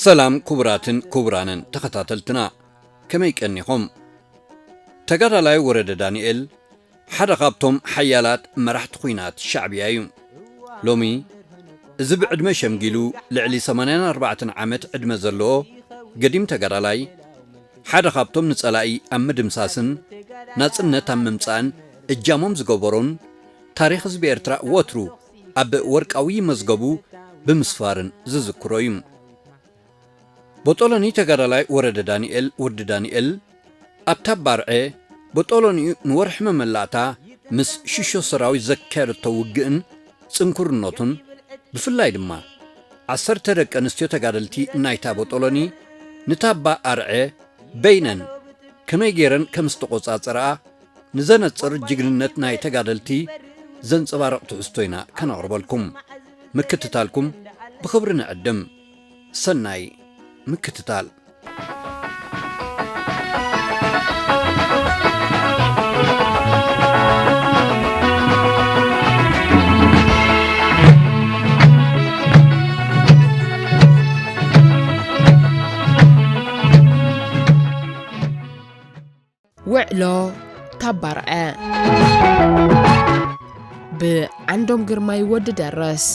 ሰላም ክቡራትን ክቡራንን ተኸታተልትና፣ ከመይ ቀኒኹም? ተጋዳላይ ወረደ ዳንኤል ሓደ ካብቶም ሓያላት መራሕቲ ኲናት ሻዕብያ እዩ። ሎሚ እዚ ብዕድመ ሸምጊሉ ልዕሊ ሰማንያን ኣርባዕተን ዓመት ዕድመ ዘለዎ ገዲም ተጋዳላይ፣ ሓደ ካብቶም ንጸላኢ ኣብ ምድምሳስን ናጽነት ኣብ ምምጻእን እጃሞም ዝገበሩን፣ ታሪኽ ህዝቢ ኤርትራ ወትሩ ኣብ ወርቃዊ መዝገቡ ብምስፋርን ዝዝክሮ እዩ። ቦጦሎኒ ተጋዳላይ ወረደ ዳንኤል፣ ወዲ ዳንኤል፣ ኣብታ ባርዐ ቦጦሎኒኡ ንወርሒ መመላእታ ምስ ሽሾ ሰራዊት ዘካየደቶ ውግእን ጽንኩርነቱን፣ ብፍላይ ድማ ዓሰርተ ደቂ ኣንስትዮ ተጋደልቲ ናይታ ቦጦሎኒ ንታባ ኣርዐ በይነን ከመይ ገይረን ከም ዝተቖጻጸርኣ ንዘነጽር ጅግንነት ናይ ተጋደልቲ ዘንጸባርቕ ትሕዝቶ ኢና ከነቕርበልኩም። ምክትታልኩም ብኽብሪ ንዕድም። ሰናይ ምክትታል። ውዕሎ ታባርዐ ብዓንዶም ግርማይ ወዲ ደረስ።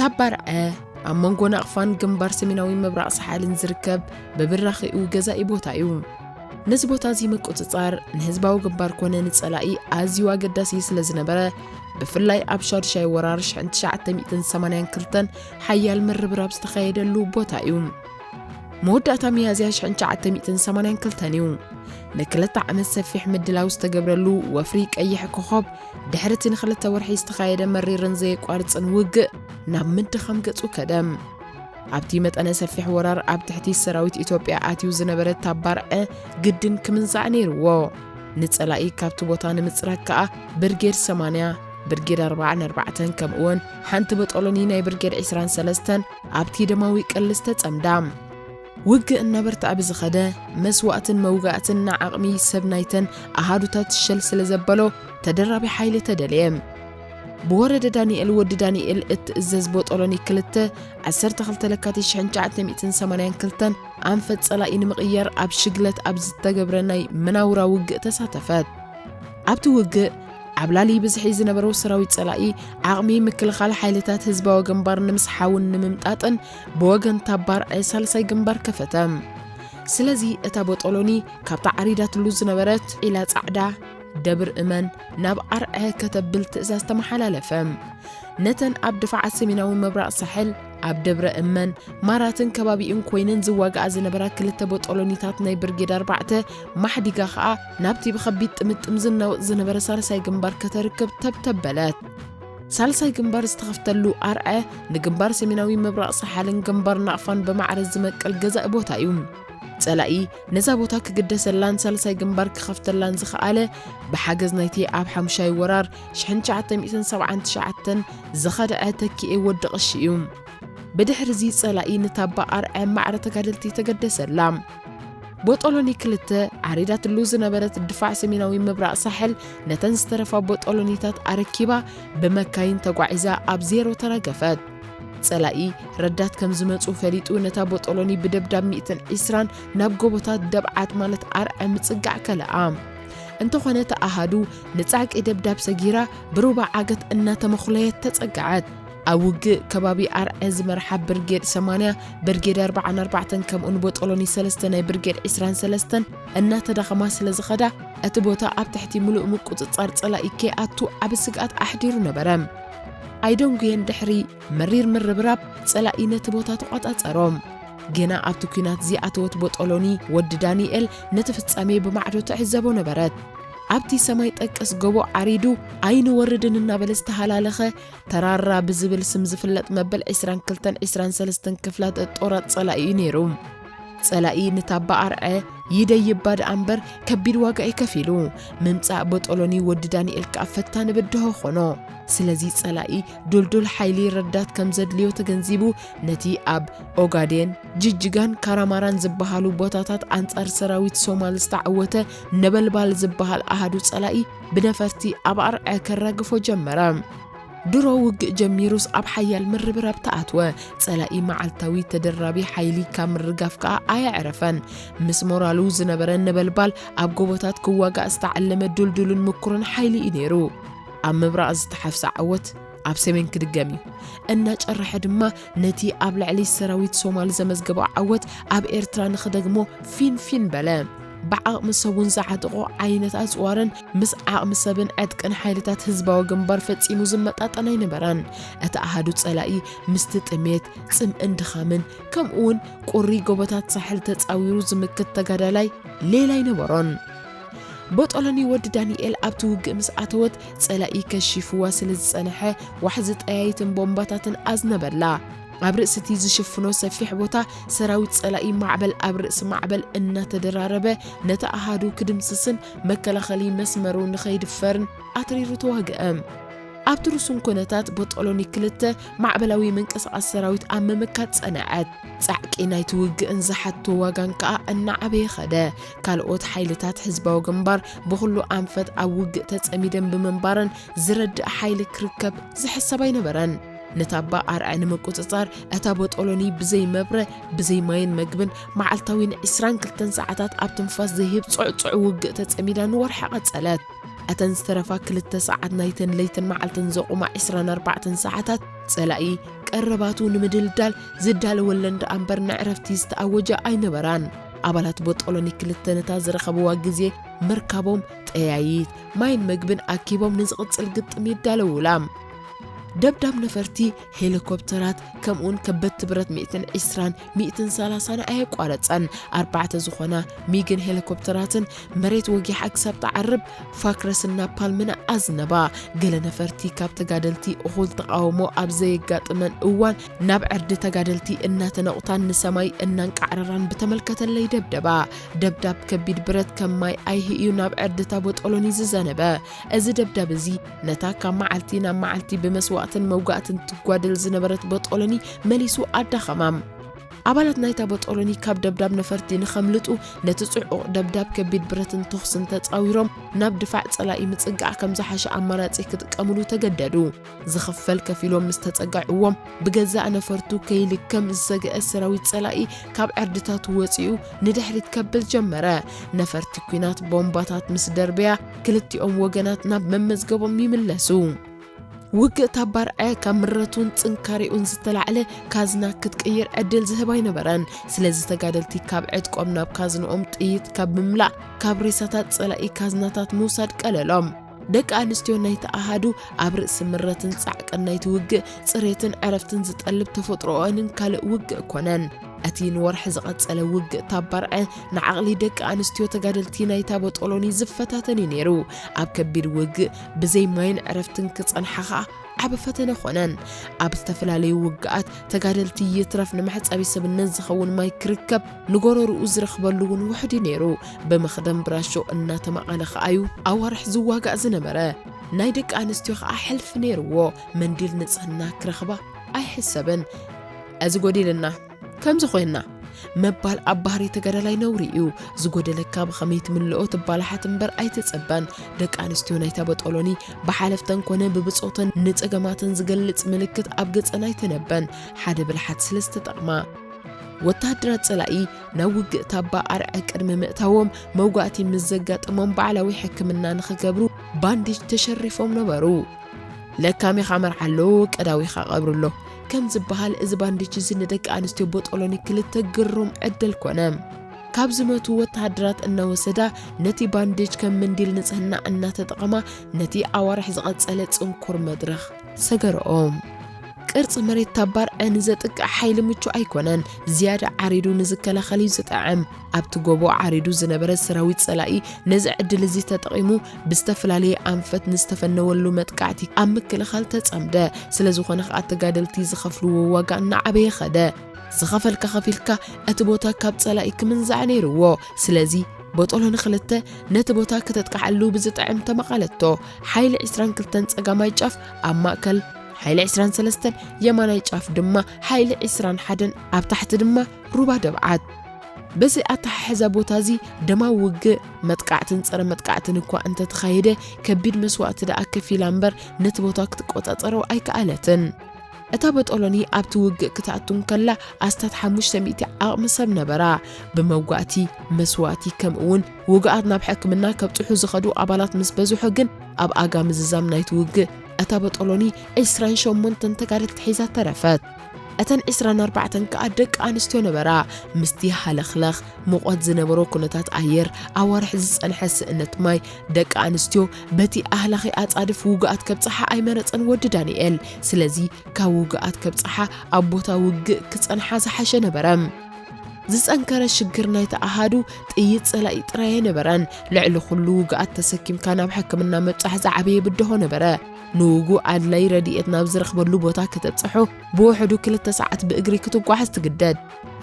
ታባርዐ ኣብ መንጎ ናቕፋን ግንባር ሰሜናዊ ምብራቕ ሳሕልን ዝርከብ ብብራኺኡ ገዛኢ ቦታ እዩ። ነዚ ቦታ እዚ ምቁጽጻር ንህዝባዊ ግንባር ኮነ ንጸላኢ ኣዝዩ ኣገዳሲ ስለ ዝነበረ፣ ብፍላይ ኣብ ሻድሻይ ወራር ሽሕን ትሽዓተ ሚእትን ሰማንያን ክልተን ሓያል ምርብራብ ዝተኻየደሉ ቦታ እዩ። መወዳእታ ሚያዝያ ሽሕን ትሽዓተ ሚእትን ሰማንያን ክልተን እዩ። ንክልተ ዓመት ሰፊሕ ምድላው ዝተገብረሉ ወፍሪ ቀይሕ ኮኾብ፣ ድሕሪ እቲ ንክልተ ወርሒ ዝተኻየደ መሪርን ዘየቋርጽን ውግእ፣ ናብ ምድኻም ገጹ ከደ። ኣብቲ መጠነ ሰፊሕ ወራር ኣብ ትሕቲ ሰራዊት ኢትዮጵያ ኣትዩ ዝነበረ ታባርዐ ግድን ክምንዛዕ ነይርዎ። ንጸላኢ ካብቲ ቦታ ንምጽራግ ከኣ ብርጌድ ሰማንያ፣ ብርጌድ ኣርባዓን ኣርባዕተን ከምኡውን ሓንቲ በጦሎኒ ናይ ብርጌድ ዕስራን ሰለስተን ኣብቲ ደማዊ ቅልስ ተጸምዳ። ውግእ እናበርትዐ ብዝኸደ፣ መስዋእትን መውጋእትን ንዓቕሚ ሰብ ናይተን ኣሃዱታት ሸል ስለ ዘበሎ፣ ተደራቢ ሓይሊ ተደልየ። ብወረደ ዳንኤል ወዲ ዳንኤል እትእዘዝ ቦጦሎኒ ክልተ፣ ዓሰርተ ክልተ ለካቲት ሽሕን ትሽዓተ ሚእትን ሰማንያን ክልተን ኣንፈት ጸላኢ ንምቕያር ኣብ ሽግለት ኣብ ዝተገብረ ናይ መናውራ ውግእ ተሳተፈት። ኣብቲ ውግእ ዓብላሊ ብዝሒ ዝነበረው ሰራዊት ጸላኢ ዓቕሚ ምክልኻል ሓይልታት ህዝባዊ ግንባር ንምስሓውን ንምምጣጥን ብወገን ታባርዐ ሳልሳይ ግንባር ከፈተ። ስለዚ እታ ቦጦሎኒ ካብታ ዓሪዳትሉ ዝነበረት ዒላ ጻዕዳ፣ ደብር እመን፣ ናብ ኣርዐ ከተብል ትእዛዝ ተመሓላለፈ። ነተን ኣብ ድፋዓት ሰሜናዊ ምብራቕ ሳሕል፣ ኣብ ደብረ እመን፣ ማራትን ከባቢኡን ኮይነን ዝዋግኣ ዝነበራ ክልተ ቦጦሎኒታት ናይ ብርጌድ ኣርባዕተ ማሕዲጋ ኸኣ ናብቲ ብኸቢድ ጥምጥም ዝናወጥ ዝነበረ ሳልሳይ ግንባር ከተርክብ ተብተብ በለት። ሳልሳይ ግንባር ዝተኸፍተሉ ኣርዐ ንግንባር ሰሜናዊ ምብራቕ ሳሓልን ግንባር ናቕፋን ብማዕረ ዝመቅል ገዛኢ ቦታ እዩ። ጸላኢ ነዛ ቦታ ክግደሰላን ሳልሳይ ግንባር ክኸፍተላን ዝኸኣለ ብሓገዝ ናይቲ ኣብ ሓሙሻይ ወራር ሽሕን ትሽዓተ ሚእትን ሰብዓን ትሽዓተን ዝኸድዐ ተኪኤ ወዲ ቐሺ እዩ። ብድሕሪ እዚ ጸላኢ ንታባ ኣርዐ ማዕረ ተጋደልቲ ተገደሰላ። ቦጦሎኒ ክልተ ዓሪዳትሉ ዝነበረት ድፋዕ ሰሜናዊ ምብራቕ ሳሕል ነተን ዝተረፋ ቦጦሎኒታት ኣረኪባ ብመካይን ተጓዒዛ ኣብ ዜሮ ተራገፈት። ጸላኢ ረዳት ከም ዝመጹ ፈሊጡ ነታ ቦጦሎኒ ብደብዳብ ሚእትን ዕስራን ናብ ጎቦታት ደብዓት ማለት ኣርዐ ምጽጋዕ ከለኣ። እንተኾነ እቲ ኣሃዱ ንጻዕቂ ደብዳብ ሰጊራ ብሩባ ዓገት እናተመኹለየት ተጸግዐት። ኣብ ውግእ ከባቢ ኣርዐ ዝመርሓ ብርጌድ ሰማንያ፣ ብርጌድ ኣርባዓን ኣርባዕተን ከምኡን ቦጦሎኒ ሰለስተ ናይ ብርጌድ ዕስራን ሰለስተን እናተዳኸማ ስለ ዝኸዳ እቲ ቦታ ኣብ ትሕቲ ምሉእ ምቁጽጻር ጸላኢ ከይኣቱ ዓቢ ስግኣት ኣሕዲሩ ነበረ። ኣይደንጉየን ድሕሪ መሪር ምርብራብ ጸላኢ ነቲ ቦታ ተቖጻጸሮ። ገና ኣብቲ ኲናት ዝኣተወት ቦጦሎኒ ወዲ ዳንኤል ነቲ ፍጻሜ ብማዕዶ ትዕዘቦ ነበረት። ኣብቲ ሰማይ ጠቀስ ጎቦ ዓሪዱ ኣይንወርድን እናበለ ዝተሃላለኸ ተራራ ብዝብል ስም ዝፍለጥ መበል ዕስራን ክልተን ዕስራን ሰለስተን ክፍላት ጦራት ጸላኢ እዩ ነይሩ። ጸላኢ ንታባ ኣርዐ ይደይባ ደኣ እምበር ከቢድ ዋጋ እዩ ከፊሉ። ምምጻእ ቦጦሎኒ ወዲ ዳንኤል ከኣ ፈታኒ ብድሆ ኾኖ። ስለዚ ጸላኢ ዱልዱል ሓይሊ ረዳት ከም ዘድልዮ ተገንዚቡ ነቲ ኣብ ኦጋዴን፣ ጅጅጋን ካራማራን ዝበሃሉ ቦታታት ኣንጻር ሰራዊት ሶማል ዝተዓወተ ነበልባል ዝበሃል ኣሃዱ ጸላኢ ብነፈርቲ ኣብ ኣርዐ ከራግፎ ጀመረ። ድሮ ውግእ ጀሚሩስ ኣብ ሓያል ምርብራብ ተኣትወ። ጸላኢ መዓልታዊ ተደራቢ ሓይሊ ካብ ምርጋፍ ከኣ ኣየዕረፈን። ምስ ሞራሉ ዝነበረ ነበልባል ኣብ ጎቦታት ክዋጋእ ዝተዓለመ ድልዱልን ምኩርን ሓይሊ እዩ ነይሩ። ኣብ ምብራቕ ዝተሓፍሰ ዓወት ኣብ ሰሜን ክድገም እዩ። እናጨረሐ ድማ ነቲ ኣብ ልዕሊ ሰራዊት ሶማል ዘመዝገቦ ዓወት ኣብ ኤርትራ ንኽደግሞ ፊን ፊን በለ። ብዓቕሚ ሰቡን ዝዓጠቖ ዓይነት ኣጽዋርን ምስ ዓቕሚ ሰብን ዕጥቅን ሓይልታት ህዝባዊ ግንባር ፈጺሙ ዝመጣጠን ኣይነበረን። እቲ ኣሃዱ ጸላኢ ምስቲ ጥሜት፣ ጽምእን ድኻምን ከምኡውን ቁሪ ጎቦታት ሳሕል ተጻዊሩ ዝምክት ተጋዳላይ ሌላ ኣይነበሮን። ቦጦሎኒ ወዲ ዳንኤል ኣብቲ ውግእ ምስ ኣተወት ጸላኢ ከሺፍዋ ስለ ዝጸንሐ ዋሕዚ ጠያይትን ቦምባታትን ኣዝነበላ። ኣብ ርእሲ እቲ ዝሽፍኖ ሰፊሕ ቦታ ሰራዊት ጸላኢ ማዕበል ኣብ ርእሲ ማዕበል እናተደራረበ ነቲ ኣሃዱ ክድምስስን መከላኸሊ መስመሩ ንኸይድፈርን ኣትሪሩ ተዋግአ። ኣብቲ ርሱን ኩነታት ቦጦሎኒ ክልተ ማዕበላዊ ምንቅስቓስ ሰራዊት ኣብ ምምካት ጸንዐት። ጻዕቂ ናይቲ ውግእን ዝሓቶ ዋጋን ከኣ እናዓበየ ኸደ። ካልኦት ሓይልታት ህዝባዊ ግንባር ብኹሉ ኣንፈት ኣብ ውግእ ተጸሚደን ብምንባረን ዝረድእ ሓይሊ ክርከብ ዝሕሰብ ኣይነበረን። ነታ ኣባ ኣርዐ ንምቁጽጻር እታ ቦጦሎኒ ብዘይ መብረ፣ ብዘይ ማይን መግብን መዓልታዊ ንዕስራን ክልተን ሰዓታት ኣብ ትንፋስ ዘይህብ ጽዕጹዕ ውግእ ተጸሚዳ ንወርሒ ቀጸለት። እተን ዝተረፋ ክልተ ሰዓት ናይተን ለይትን መዓልትን ዘቑማ ዕስራን ኣርባዕተን ሰዓታት ጸላኢ ቀረባቱ ንምድልዳል ዝዳለወለን ደኣ እምበር ንዕረፍቲ ዝተኣወጀ ኣይነበራን። ኣባላት ቦጦሎኒ ክልተ ነታ ዝረኸብዋ ግዜ መርካቦም ጠያይት፣ ማይን መግብን ኣኪቦም ንዝቕጽል ግጥም ይዳለዉላ። ደብዳብ ነፈርቲ፣ ሄሊኮፕተራት፣ ከምኡውን ከበድቲ ብረት ሚእትን ዕስራን ሚእትን ሰላሳን ኣየቋረጸን። ኣርባዕተ ዝኾና ሚግን ሄሊኮፕተራትን መሬት ወጊሓ ክሳብ ትዓርብ ፋክረስን ናፓልምን ኣዝነባ። ገለ ነፈርቲ ካብ ተጋደልቲ እኹል ተቓውሞ ኣብ ዘየጋጥመን እዋን ናብ ዕርዲ ተጋደልቲ እናተነቑታን ንሰማይ እናንቃዕረራን ብተመልከተለይ ደብደባ። ደብዳብ ከቢድ ብረት ከም ማይ ኣይሂ እዩ ናብ ዕርዲ እታ ቦጦሎኒ ዝዘነበ። እዚ ደብዳብ እዚ ነታ ካብ መዓልቲ ናብ መዓልቲ ብመስዋእትን መውጋእትን ትጓደል ዝነበረት ቦጦሎኒ መሊሱ ኣዳኸማ። ኣባላት ናይታ ቦጦሎኒ ካብ ደብዳብ ነፈርቲ ንኸምልጡ ነቲ ጽዑቕ ደብዳብ ከቢድ ብረትን ተኹስን ተጻዊሮም ናብ ድፋዕ ጸላኢ ምጽጋዕ ከም ዝሓሸ ኣማራጺ ክጥቀምሉ ተገደዱ። ዝኽፈል ከፊሎም ምስ ተጸግዕዎም ብገዛእ ነፈርቱ ከይልከም ዝሰግአ ሰራዊት ጸላኢ ካብ ዕርድታቱ ወጺኡ ንድሕሪት ከብል ጀመረ። ነፈርቲ ኲናት ቦምባታት ምስ ደርበያ ክልቲኦም ወገናት ናብ መመዝገቦም ይምለሱ። ውግእ ታባርዐ ካብ ምረቱን ጽንካሬኡን ዝተላዕለ ካዝና ክትቅይር ዕድል ዝህብ ኣይነበረን። ስለዚ ተጋደልቲ ካብ ዕጥቆም ናብ ካዝንኦም ጥይት ካብ ምምላእ ካብ ሬሳታት ጸላኢ ካዝናታት ምውሳድ ቀለሎም። ደቂ ኣንስትዮ ናይቲ ኣሃዱ ኣብ ርእሲ ምረትን ጻዕቅን ናይቲ ውግእ ጽሬትን ዕረፍትን ዝጠልብ ተፈጥሮኦንን ካልእ ውግእ ኮነን። እቲ ንወርሒ ዝቐጸለ ውግእ ታባርዐ ንዓቕሊ ደቂ ኣንስትዮ ተጋደልቲ ናይታ ቦጦሎኒ ዝፈታተን እዩ ነይሩ። ኣብ ከቢድ ውግእ ብዘይ ማይን ዕረፍትን ክጸንሓ ኸኣ ዓቢ ፈተነ ኾነን። ኣብ ዝተፈላለዩ ውግኣት ተጋደልቲ ይትረፍ ንመሕጸቢ ሰብነት ዝኸውን ማይ ክርከብ ንጎረርኡ ዝረኽበሉ እውን ውሑድ እዩ ነይሩ። ብመኽደን ብራሾ እናተማቐለ ኸኣ እዩ ኣዋርሕ ዝዋጋእ ዝነበረ። ናይ ደቂ ኣንስትዮ ኸኣ ሕልፊ ነይርዎ። መንዲል ንጽህና ክረኽባ ኣይሕሰብን። እዚ ጎዲልና፣ ከምዚ ኮይና ምባል ኣብ ባህሪ ተጋዳላይ ነውሪ እዩ። ዝጎደለካ ብኸመይ ትምልኦ ትባላሓት እምበር ኣይትጽበን። ደቂ ኣንስትዮ ናይታ ቦጦሎኒ ብሓለፍተን ኮነ ብብጾተን ንጸገማተን ዝገልጽ ምልክት ኣብ ገጸን ኣይተነበን። ሓደ ብልሓት ስለ ዝተጠቕማ። ወተሃደራት ጸላኢ ናብ ውግእ ታባ ኣርዐ ቅድሚ ምእታዎም መውጋእቲ ምስ ዘጋጠሞም ባዕላዊ ሕክምና ንኽገብሩ ባንዴጅ ተሸሪፎም ነበሩ። ለካሚኻ መርዓሎ፣ ቀዳዊኻ ቀብርሎ ከም ዝበሃል፣ እዚ ባንዴጅ እዚ ንደቂ ኣንስትዮ ቦጦሎኒ ክልተ ግሩም ዕድል ኮነ። ካብ ዝመቱ ወተሃደራት እናወሰዳ ነቲ ባንዴጅ ከም መንዲል ንጽህና እናተጠቐማ ነቲ ኣዋርሕ ዝቐጸለ ጽንኩር መድረኽ ሰገረኦ። ቅርጺ መሬት ታባርዐ ንዘጥቅዕ ሓይሊ ምቹእ ኣይኮነን። ዝያዳ ዓሪዱ ንዝከላኸል እዩ ዝጥዕም። ኣብቲ ጎቦ ዓሪዱ ዝነበረ ሰራዊት ጸላኢ ነዚ ዕድል እዚ ተጠቒሙ ብዝተፈላለየ ኣንፈት ንዝተፈነወሉ መጥቃዕቲ ኣብ ምክልኻል ተጸምደ። ስለ ዝኾነ ኸኣ ተጋደልቲ ዝኸፍልዎ ዋጋ እናዓበየ ኸደ። ዝኸፈልካ ከፊልካ እቲ ቦታ ካብ ጸላኢ ክምንዛዕ ነይርዎ። ስለዚ ቦጦሎኒ ክልተ ነቲ ቦታ ክተጥቅዓሉ ብዝጥዕም ተመቓለቶ። ሓይሊ ዕስራን ክልተን ጸጋማይ ጫፍ ኣብ ማእከል፣ ሓይሊ ዕስራን ሰለስተን የማናይ ጫፍ ድማ ሓይሊ ዕስራን ሓደን ኣብ ታሕቲ ድማ ሩባ ደብዓት። በዚ ኣተሓሕዛ ቦታ እዚ ደማዊ ውግእ፣ መጥቃዕትን ጸረ መጥቃዕትን እኳ እንተተኻየደ፣ ከቢድ መስዋእቲ ደኣ ከፊላ እምበር ነቲ ቦታ ክትቆጻጸሮ ኣይከኣለትን። እታ ቦጦሎኒ ኣብቲ ውግእ ክትኣቱ እንከላ ኣስታት ሓሙሽተ ሚእቲ ዓቕሚ ሰብ ነበራ። ብመጓእቲ፣ መስዋእቲ፣ ከምኡ እውን ውግኣት ናብ ሕክምና ከብጽሑ ዝኸዱ ኣባላት ምስ በዝሑ ግን፣ ኣብ ኣጋ ምዝዛም ናይቲ ውግእ፣ እታ ቦጦሎኒ ዕስራን ሸሞንተን ተጋደልቲ ሒዛ ተረፈት። እተን ዕስራን ኣርባዕተን ከኣ ደቂ ኣንስትዮ ነበራ። ምስቲ ሃለኽለኽ፣ ሙቐት ዝነበሮ ኩነታት ኣየር፣ ኣዋርሕ ዝጸንሐ ስእነት ማይ፣ ደቂ ኣንስትዮ በቲ ኣህላኺ ኣጻድፍ ውግኣት ከብጽሓ ኣይመረጸን ወዲ ዳንኤል። ስለዚ ካብ ውግኣት ከብጽሓ ኣብ ቦታ ውግእ ክጸንሓ ዝሓሸ ነበረ። ዝጸንከረ ሽግር ናይቲ ኣሃዱ ጥይት ጸላኢ ጥራይ ኣይነበረን። ልዕሊ ኩሉ ውግኣት ተሰኪምካ ናብ ሕክምና ምብጻሕ ዝዓበየ ብድሆ ነበረ። ንውጉእ ኣድላይ ረድኤት ናብ ዝረኽበሉ ቦታ ከተብጽሖ ብውሕዱ ክልተ ሰዓት ብእግሪ ክትጓዓዝ ትግደድ።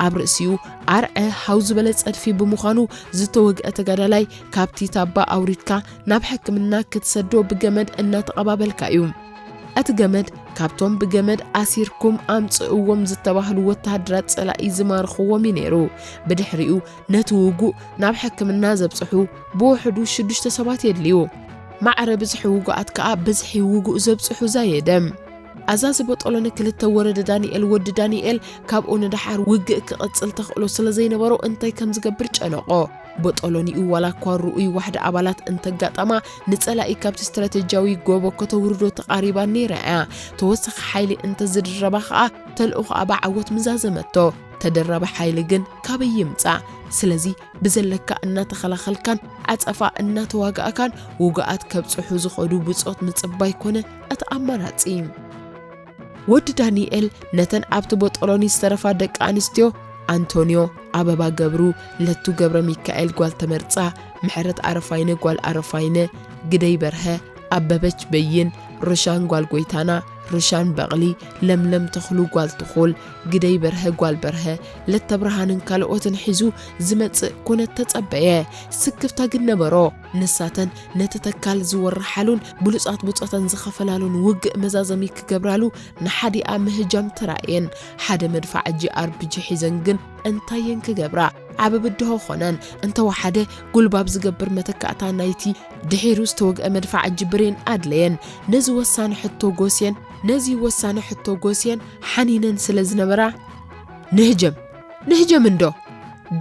ኣብ ርእሲኡ ኣርዐ ሃው ዝበለ ጸድፊ ብምዃኑ ዝተወግአ ተጋዳላይ ካብቲ ታባ ኣውሪድካ ናብ ሕክምና ክትሰዶ ብገመድ እናተቐባበልካ እዩ። እቲ ገመድ ካብቶም ብገመድ ኣሲርኩም ኣምጽእዎም ዝተባህሉ ወተሃደራት ጸላኢ ዝማርኽዎም እዩ ነይሩ። ብድሕሪኡ ነቲ ውጉእ ናብ ሕክምና ዘብጽሑ ብውሕዱ ሽዱሽተ ሰባት የድልዩ። ማዕረ ብዝሒ ውጉኣት ከኣ ብዝሒ ውጉእ ዘብጽሑ ዛየደ። ኣዛዚ ቦጦሎኒ ክልተ ወረደ ዳንኤል ወዲ ዳንኤል ካብኡ ንደሓር ውግእ ክቕጽል ተኽእሎ ስለ ዘይነበሮ እንታይ ከም ዝገብር ጨነቖ። ቦጦሎኒኡ ዋላ እኳ ርኡይ ዋሕዲ ኣባላት እንተጋጠማ ንጸላኢ ካብቲ ስትራተጂያዊ ጎቦ ከተውርዶ ተቓሪባ ነይራ እያ። ተወሳኺ ሓይሊ እንተዝድረባ ኸኣ ተልእኾኣ ብዓወት ምዛዘመቶ። ተደራቢ ሓይሊ ግን ካበይ ይምጻእ? ስለዚ ብዘለካ እናተኸላኸልካን ዓጸፋ እናተዋጋእካን ውግኣት ከብጽሑ ዝኸዱ ብጾት ምጽባይ ኮነ እቲ ኣማራጺ። ወዲ ዳንኤል ነተን ኣብቲ ቦጦሎኒ ዝተረፋ ደቂ ኣንስትዮ ኣንቶንዮ፣ ኣበባ ገብሩ፣ ለቱ ገብረ ሚካኤል ጓል ተመርጻ፣ ምሕረት ኣረፋይነ ጓል ኣረፋይነ፣ ግደይ በርሀ፣ ኣበበች በይን፣ ርሻን ጓል ጎይታና፣ ርሻን በቕሊ፣ ለምለም ተኽሉ ጓል ትኹል፣ ግደይ በርሀ ጓል በርሀ፣ ለተብርሃንን ካልኦትን ሒዙ ዝመጽእ ኩነት ተጸበየ። ስክፍታ ግን ነበሮ። ንሳተን ነቲ ተካል ዝወርሓሉን ብሉጻት ብጾተን ዝኸፈላሉን ውግእ መዛዘሚ ክገብራሉ ንሓዲኣ ምህጃም ተራእየን። ሓደ መድፋዕ ጂ ኣር ፒ ጂ ሒዘን ግን እንታይ እየን ክገብራ? ዓቢ ብድሆ ኾነን። እንተወሓደ ጉልባብ ዝገብር መተካእታ ናይቲ ድሒሩ ዝተወግአ መድፋዕ ጂ ብሬን ኣድለየን። ነዚ ወሳኒ ሕቶ ጎስየን፣ ነዚ ወሳኒ ሕቶ ጎስየን ሓኒነን ስለ ዝነበራ፣ ንህጀም፣ ንህጀም እንዶ!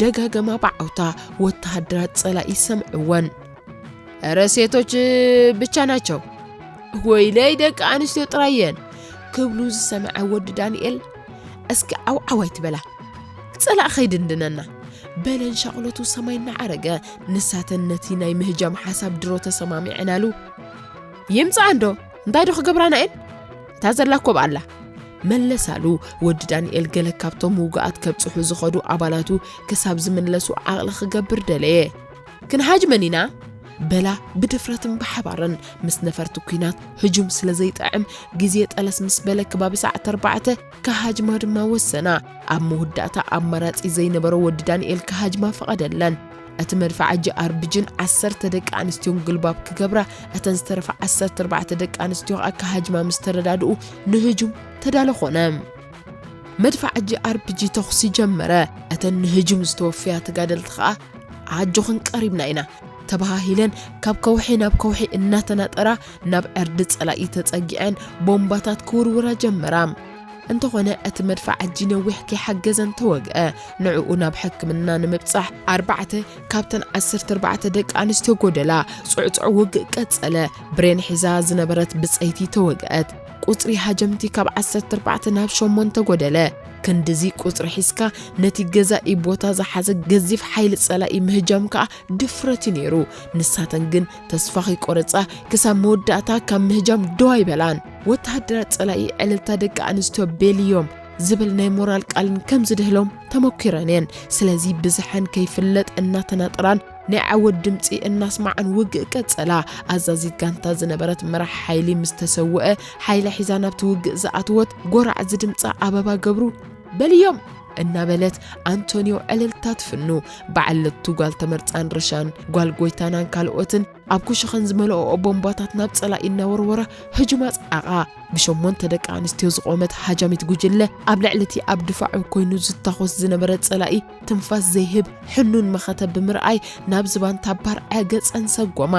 ደጋገማ ብዓውታ ወተሃደራት ጸላኢ ሰምዕወን። እረ ሴቶች ብቻ ናቸው። ወይለይ ደቂ ኣንስትዮ ጥራይ እየን ክብሉ ዝሰምዐ ወዲ ዳንኤል፣ እስኪ ዓውዓው ኣይትበላ፣ ጸላእ ከይድንድነና በለን ሻቕሎቱ ሰማይ እናዓረገ። ንሳተን ነቲ ናይ ምህጃም ሓሳብ ድሮ ተሰማሚዐናሉ። ይምጻ እንዶ እንታይ ዶ ክገብራና እየን? እታ ዘላ ኮብ ኣላ መለሳሉ። ወዲ ዳንኤል ገለ ካብቶም ውጉኣት ከብጽሑ ዝኸዱ ኣባላቱ ክሳብ ዝምለሱ ዓቕሊ ክገብር ደለየ። ክንሃጅመን ኢና በላ ብድፍረትን ብሓባርን። ምስ ነፈርቲ ኲናት ህጁም ስለ ዘይጥዕም ግዜ ጠለስ ምስ በለ ከባቢ ሰዓት ኣርባዕተ ክሃጅማ ድማ ወሰና። ኣብ መወዳእታ ኣማራጺ ዘይነበሮ ወዲ ዳንኤል ክሃጅማ ፈቐደለን። እቲ መድፍዓ ጂ ኣር ቢ ጂን ዓሰርተ ደቂ ኣንስትዮን ግልባብ ክገብራ፣ እተን ዝተረፋ ዓሰርተ ኣርባዕተ ደቂ ኣንስትዮ ከኣ ክሃጅማ ምስ ተረዳድኡ ንህጁም ተዳሎ ኾነ። መድፍዓ ጂ ኣር ቢ ጂ ተኹሲ ጀመረ። እተን ንህጁም ዝተወፍያ ተጋደልቲ ከኣ ኣጆኽን ቀሪብና ኢና ተባሃሂለን ካብ ከውሒ ናብ ከውሒ እናተናጠራ ናብ ዕርዲ ጸላኢ ተጸጊዐን ቦምባታት ክውርውራ ጀመራ። እንተኾነ እቲ መድፍዓ ጂ ነዊሕ ከይሓገዘን ተወግአ። ንዕኡ ናብ ሕክምና ንምብጻሕ ኣርባዕተ ካብተን ዓሰርተ ኣርባዕተ ደቂ ኣንስትዮ ጎደላ። ጽዕጹዕ ውግእ ቀጸለ። ብሬን ሒዛ ዝነበረት ብጸይቲ ተወግአት። ቁጽሪ ሃጀምቲ ካብ ዓሰርተ ኣርባዕተ ናብ ሸሞንተ ጎደለ። ክንድዚ ቁጽሪ ሒዝካ ነቲ ገዛኢ ቦታ ዝሓዘ ገዚፍ ሓይሊ ጸላኢ ምህጃም ከኣ ድፍረት እዩ ነይሩ። ንሳተን ግን ተስፋ ከይቆረጻ ክሳብ መወዳእታ ካብ ምህጃም ደው ኣይበላን። ወተሃደራት ጸላኢ ዕልልታ ደቂ ኣንስትዮ ቤልዮም ዝብል ናይ ሞራል ቃልን ከም ዝድህሎም ተመኪረን እየን። ስለዚ ብዝሐን ከይፍለጥ እናተናጠራን ናይ ዓወት ድምጺ እናስማዓን ውግእ ቀጸላ። ኣዛዚት ጋንታ ዝነበረት መራሕ ሓይሊ ምስ ተሰወአ፣ ሓይላ ሒዛ ናብቲ ውግእ ዝኣተወት ጎራዕ ዝድምጻ ኣበባ ገብሩ፣ በልዮም! እናበለት ኣንቶንዮ ዕልልታ ትፍኑ። በዓል ለቱ ጓል ተመርጻን ርሻን ጓል ጎይታናን ካልኦትን ኣብ ኩሽኸን ዝመልኦኦ ቦምባታት ናብ ጸላኢ እናወርወራ ህጁም ኣጽዓቓ። ብሸሞንተ ደቂ ኣንስትዮ ዝቖመት ሃጃሚት ጉጅለ ኣብ ልዕሊ እቲ ኣብ ድፋዑ ኮይኑ ዝታኾስ ዝነበረ ጸላኢ ትንፋስ ዘይህብ ሕኑን መኸተ ብምርኣይ ናብ ዝባን ታባርዐ ገጸን ሰጎማ።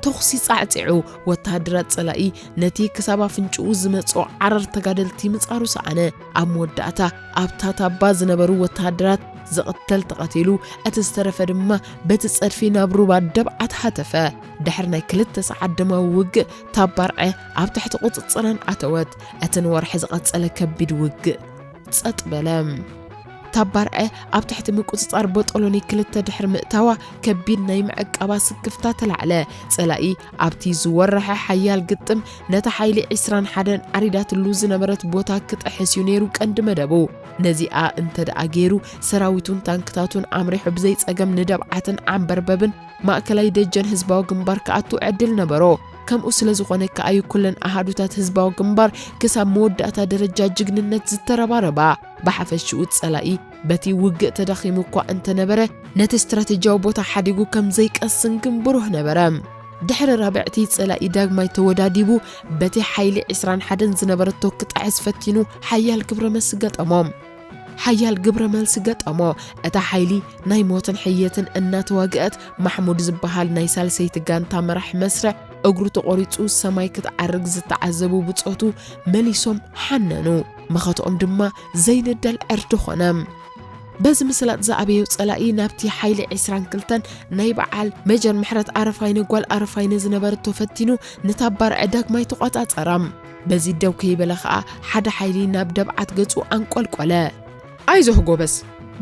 ተኹሲ ጻዕጺዑ፣ ወተሃደራት ጸላኢ ነቲ ክሳብ ኣፍንጭኡ ዝመጽኦ ዓረር ተጋደልቲ ምጻሩ ሰኣነ። ኣብ መወዳእታ ኣብታ ታባ ዝነበሩ ወተሃደራት ዝቕተል ተቐቲሉ፣ እቲ ዝተረፈ ድማ በቲ ጸድፊ ናብ ሩባ ደብዓት ሃተፈ። ድሕሪ ናይ ክልተ ሰዓት ደማዊ ውግእ ታባርዐ ኣብ ትሕቲ ቁጽጽረን ኣተወት። እቲ ንወርሒ ዝቐጸለ ከቢድ ውግእ ጸጥ በለ። ታባርዐ ኣብ ትሕቲ ምቁጽጻር ቦጦሎኒ ክልተ ድሕሪ ምእታዋ፣ ከቢድ ናይ ምዕቀባ ስክፍታ ተላዕለ። ጸላኢ ኣብቲ ዝወረሐ ሓያል ግጥም ነታ ሓይሊ ዕስራን ሓደን ዓሪዳትሉ ዝነበረት ቦታ ክጥሕስ እዩ ነይሩ ቀንዲ መደቡ። ነዚኣ እንተ ደኣ ገይሩ፣ ሰራዊቱን ታንክታቱን ኣምሪሑ ብዘይጸገም ንደብዓትን ዓንበርበብን ማእከላይ ደጀን ህዝባዊ ግንባር ክኣቱ ዕድል ነበሮ። ከምኡ ስለ ዝኾነ ከኣ እዩ ኩለን ኣሃዱታት ህዝባዊ ግንባር ክሳብ መወዳእታ ደረጃ ጅግንነት ዝተረባረባ። ብሓፈሽኡ ጸላኢ በቲ ውግእ ተዳኺሙ እኳ እንተነበረ፣ ነቲ ስትራቴጂያዊ ቦታ ሓዲጉ ከም ዘይቀስን ግን ብሩህ ነበረ። ድሕሪ ራብዕቲ ጸላኢ ዳግማይ ተወዳዲቡ፣ በቲ ሓይሊ ዕስራን ሓደን ዝነበረቶ ክጥሕስ ፈቲኑ ሓያል ግብረ መልሲ ገጠሞ። ሓያል ግብረ መልሲ ገጠሞ። እታ ሓይሊ ናይ ሞትን ሕየትን እናተዋግአት፣ ማሕሙድ ዝበሃል ናይ ሳልሰይቲ ጋንታ መራሒ መስርዕ እግሩ ተቖሪጹ ሰማይ ክትዓርግ ዝተዓዘቡ ብጾቱ መሊሶም ሓነኑ። መኸትኦም ድማ ዘይንደል ዕርዲ ኾነ። በዚ ምስላጥ ዝኣበዩ ጸላኢ ናብቲ ሓይሊ ዕስራን ክልተን ናይ በዓል ሜጀር ምሕረት ኣረፋይነ ጓል ኣረፋይነ ዝነበረቶ ፈቲኑ ንታባርዐ ዳግማይ ተቖጻጸራ። በዚ ደው ከይበለ ኸኣ ሓደ ሓይሊ ናብ ደብዓት ገጹ ኣንቆልቆለ። "ኣይዞህ ጎበዝ፣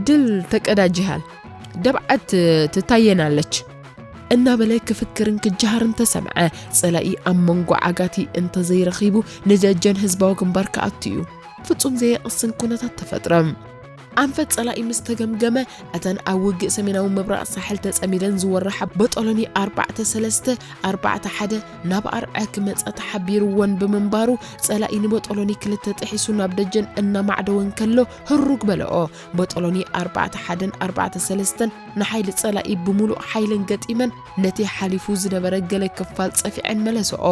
ድል ተቀዳጅሃል፣ ደብዓት ትታየናለች" እናበለ ክፍክርን ክጀሃርን ተሰምዐ። ጸላኢ ኣብ መንጎ ዓጋቲ እንተዘይረኺቡ ንደጀን ህዝባዊ ግንባር ክኣቱ እዩ። ፍጹም ዘየቕስን ኩነታት ተፈጥረ። ኣንፈት ጸላኢ ምስ ተገምገመ፣ እተን ኣብ ውግእ ሰሜናዊ ምብራቕ ሳሕል ተጸሚደን ዝወርሓ ቦጦሎኒ ኣርባዕተ ሰለስተ ኣርባዕተ ሓደ ናብ ኣርዐ ክመጻ ተሓቢርወን ብምንባሩ፣ ጸላኢ ንቦጦሎኒ ክልተ ጥሒሱ ናብ ደጀን እናማዕደወ እንከሎ ህሩግ በልኦ። ቦጦሎኒ ኣርባዕተ ሓደን ኣርባዕተ ሰለስተን ንሓይሊ ጸላኢ ብምሉእ ሓይለን ገጢመን፣ ነቲ ሓሊፉ ዝነበረ ገለ ክፋል ጸፊዐን መለስኦ።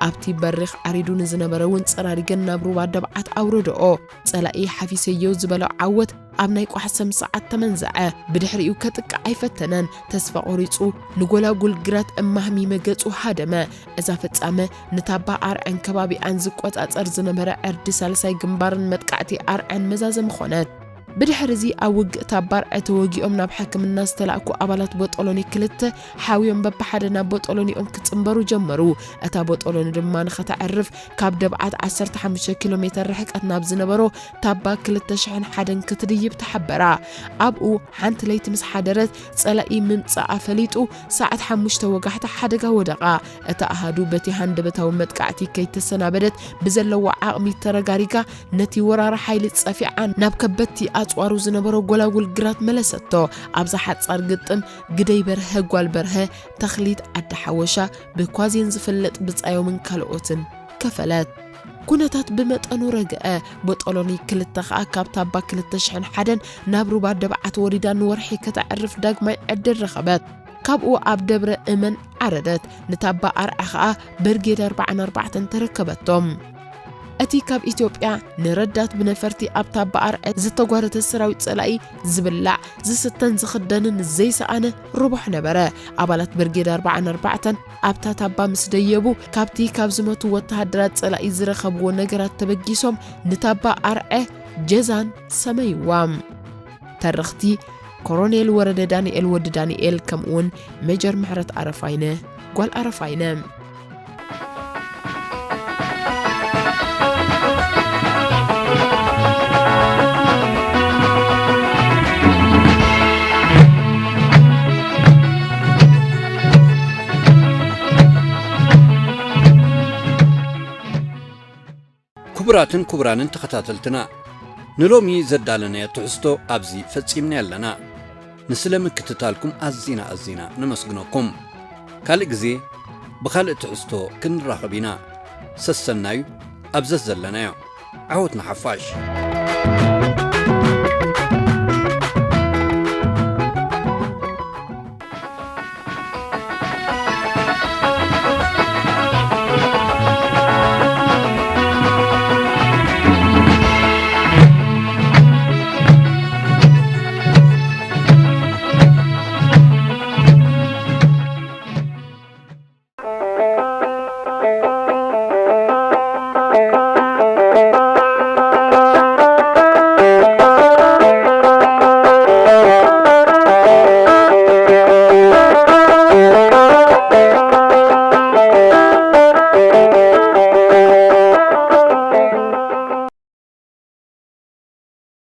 ኣብቲ በሪኽ ዓሪዱ ንዝነበረ እውን ጸራሪገን ናብ ሩባ ደብዓት ኣውረድኦ። ጸላኢ ሓፊሰዮ ዝበሎ ዓወት ኣብ ናይ ቋሕሰም ሰዓት ተመንዘዐ። ብድሕሪኡ ከጥቅዕ ኣይፈተነን። ተስፋ ቆሪጹ ንጎላጉል ግራት እማህሚመ ገጹ ሃደመ። እዛ ፍጻመ ንታባ ኣርዐን ከባቢኣን ዝቆጻጸር ዝነበረ ዕርዲ ሳልሳይ ግንባርን መጥቃዕቲ ኣርዐን መዛዘሚ ኾነት። ብድሕሪ እዚ ኣብ ውግእ ታባ ኣርዐ ተወጊኦም ናብ ሕክምና ዝተላእኩ ኣባላት ቦጦሎኒ ክልተ ሓውዮም በብሓደ ናብ ቦጦሎኒኦም ክጽንበሩ ጀመሩ። እታ ቦጦሎኒ ድማ ንኸተዕርፍ ካብ ደብዓት ዓሰርተ ሓሙሽተ ኪሎ ሜተር ርሕቀት ናብ ዝነበሮ ታባ ክልተ ሽሕን ሓደን ክትድይብ ተሓበራ። ኣብኡ ሓንቲ ለይቲ ምስ ሓደረት ጸላኢ ምምጻኣ ፈሊጡ ሰዓት ሓሙሽተ ወጋሕታ ሓደጋ ወደቓ። እታ ኣሃዱ በቲ ሃንደበታዊ መጥቃዕቲ ከይተሰናበደት ብዘለዋ ዓቕሚ ተረጋሪጋ ነቲ ወራሪ ሓይሊ ጸፊዓ ናብ ከበድቲ ኣጽዋሩ ዝነበሮ ጎላጉል ግራት መለሰቶ። ኣብዛ ሓጻር ግጥም ግደይ በርሀ ጓል በርሀ፣ ተኽሊት ዓዲ ሓወሻ፣ ብኳዜን ዝፍለጥ ብጻዮምን ካልኦትን ከፈለት። ኩነታት ብመጠኑ ረግአ። ቦጦሎኒ ክልተ ኸኣ ካብ ታባ ክልተ ሽሕን ሓደን ናብ ሩባ ደብዓት ወሪዳ ንወርሒ ከተዕርፍ ዳግማይ ዕድል ረኸበት። ካብኡ ኣብ ደብረ እመን ዓረደት። ንታባ ኣርዐ ኸኣ ብርጌድ ኣርባዓን ኣርባዕተን ተረከበቶም። እቲ ካብ ኢትዮጵያ ንረዳት ብነፈርቲ ኣብ ታባ ኣርዐ ዝተጓተተ ሰራዊት ጸላኢ ዝብላዕ ዝስተን ዝኽደንን ዘይሰኣነ ርቡሕ ነበረ። ኣባላት ብርጌድ ኣርባዓን ኣርባዕተን ኣብታ ታባ ምስ ደየቡ፣ ካብቲ ካብ ዝመቱ ወተሃደራት ጸላኢ ዝረኸብዎ ነገራት ተበጊሶም ንታባ ኣርዐ ጀዛን ሰመይዋ። ተረኽቲ ኮሮኔል ወረደ ዳንኤል ወዲ ዳንኤል፣ ከምኡውን ሜጀር ምሕረት ኣረፋይነ ጓል ኣረፋይነ። ክቡራትን ክቡራንን ተኸታተልትና፣ ንሎሚ ዘዳለናዮ ትሕዝቶ ኣብዚ ፈጺምና ኣለና። ንስለ ምክትታልኩም ኣዚና ኣዚና ነመስግነኩም። ካልእ ግዜ ብኻልእ ትሕዝቶ ክንራኸብ ኢና። ሰሰናዩ ኣብ ዘዘለናዮ። ዓወት ንሓፋሽ።